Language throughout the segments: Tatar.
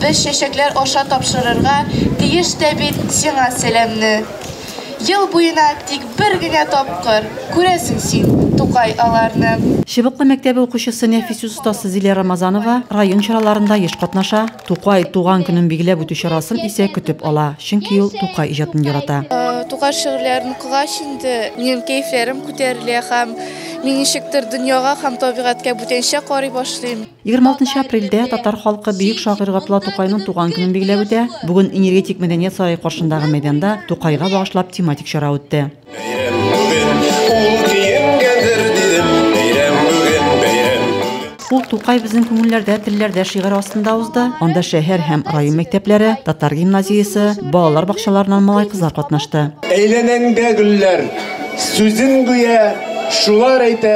Без чәчәкләр аша тапшырырга тиеш тә бит сиңа сәламне. Ел буена тик бер генә тапкыр күрәсең син, Тукай, аларны. Чыбыклы мәктәбе укучысы, нәфис сүз остасы Зилә Рамазанова район чараларында еш катнаша. Тукай туган көнен билгеләп үтү чарасын исә көтеп ала, чөнки ул Тукай иҗатын ярата. Тукай шигырьләрен укыгач инде, минем кәефләрем күтәрелә һәм мин ничектер дөньяга һәм табигатькә бүтәнчә карый башлыйм. 26 апрельдә татар халкы бөек шагыйрь Габдулла Тукайның туган көнен билгеләп үтә. Бүген Энергетик мәдәният сарае каршындагы мәйданда Тукайга багышлап тематик чара үтте. Бәйрәм бүген, ул киенгәндер, дидем, бәйрәм бүген, бәйрәм бүген. Ул «Тукай безнең күңелләрдә, телләрдә» шигаре астында узды. Анда шәһәр һәм район мәктәпләре, татар гимназиясе, балалар бакчаларыннан малай-кызлар катнашты. Әйләнәңдә гөлләр, сүзен гүя шулар әйтә.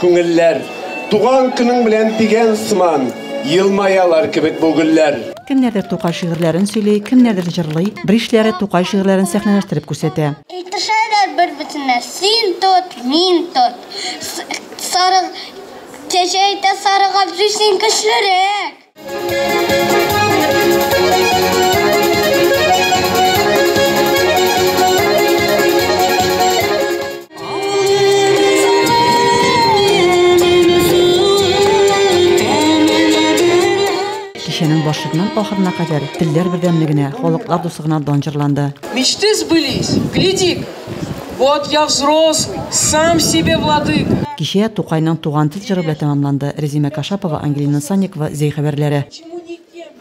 Күңелләр, туган көнең белән дигән сыман, елмаялар кебек бу гөлләр. Кемнәрдер Тукай шигырьләрен сөйли, кемнәрдер җырлый, беришләре Тукай шигырьләрен сәхнәләштереп күрсәтә. Әйтешәләр бер-берсенә, син тот, мин тот. Сарык, кәҗә әйтә сарык абзый, син көчлерәк. Кичәнең башыннан ахырына кадәр телләр бердәмлегенә, халыклар дуслыгына дан җырланды. Мечты сбылись, гляди-ка, вот я взрослый, сам себе владыка. Кичә Тукайның Туган тел җыры белән тәмамланды. Резимә Кашапова, Ангелина Санникова, Зәй хәбәрләре.